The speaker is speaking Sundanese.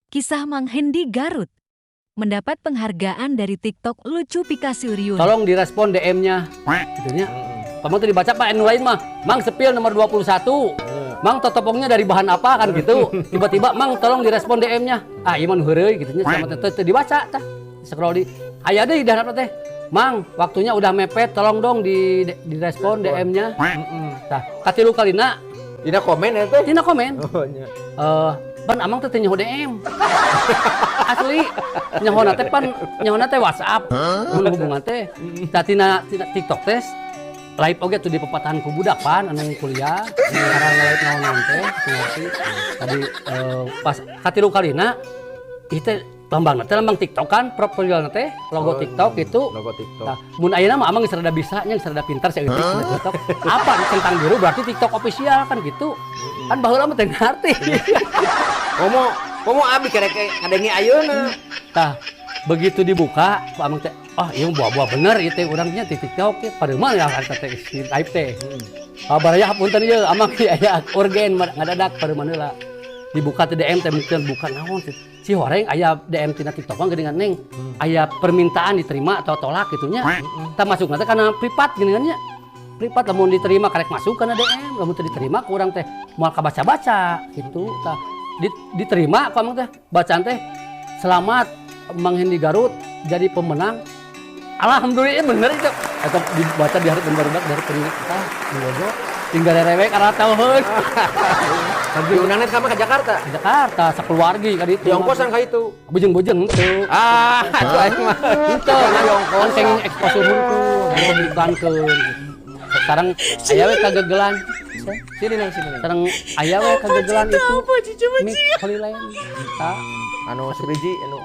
Kisah Mang Hendi Garut mendapat penghargaan dari TikTok Lucu Pikasuriun. Tolong direspon DM-nya. Gitu nya. Kamu tuh dibaca, Pak, anu lain mah. Mang, spill nomor 21. Mang, totopongnya dari bahan apa kan gitu. Tiba-tiba, "Mang, tolong direspon DM-nya." Ah, ieu mah nu heureuy gitu nya, sama teh teu dibaca tah. Scroll di aya deui di teh. "Mang, waktunya udah mepet, tolong dong direspon DM-nya." Tah, katilu kalina. Dina komen ya teh. Tina komen. Oh nya. Eh, pan amang teh teu nyaho DM. Asli, nyahona teh pan nyahona teh WhatsApp. Mun hubungan teh. Tah, tina tina TikTok teh live oge tuh di pepatahan ku budak pan anu kuliah, sekarang live naon-naon teh, teu ngerti. Tadi pas katilu kalina ieu teh lambang teh lambang TikTok kan, profilna teh logo TikTok gitu. Logo TikTok. Nah, mun ayeuna mah amang geus rada bisa nya, geus rada pintar saeutik dina TikTok. Apa centang biru berarti TikTok official kan gitu. Kan baheula mah teu ngarti. Komo komo abi kerek ngadenge ayeuna. Tah, begitu dibuka ku amang teh, oh iya, buah-buah bener ieu teh urangnya di TikTok ya. Pada mana ya teh si live teh. Ah, baraya, hapunten ieu amang aya urgen ngadadak pada mana lah. Dibuka teh DM teh, mungkin buka naon sih. Si horeng aya DM tina TikTok mah geuningan, Neng. Aya permintaan diterima atau tolak gitu nya. Tah, masuk teh kana privat geuningan nya. Privat, lamun diterima karek masuk kana DM, lamun teu diterima ku urang teh moal kabaca-baca gitu. Tah, diterima ku amang teh, bacaan teh, "Selamat Mang Hendi Garut jadi pemenang." Alhamdulillah bener itu. Atau dibaca di hareupeun barudak, di hareupeun kita di logo tinggal rewek karena tahuheun. Diundangna sama ke Jakarta. Ke Jakarta sakeluargi ka ditu. Di ongkosan ka itu. Bujeng-bujeng teu. Ah, atuh aing mah. Henteu kan kan kenging exposure hungkul diiklankeun. Sekarang aya we kagegelan. Sini, Neng, sini, Neng. Sekarang aya we kagegelan itu. Mik Holy Land. Tah. Anu sebiji anu.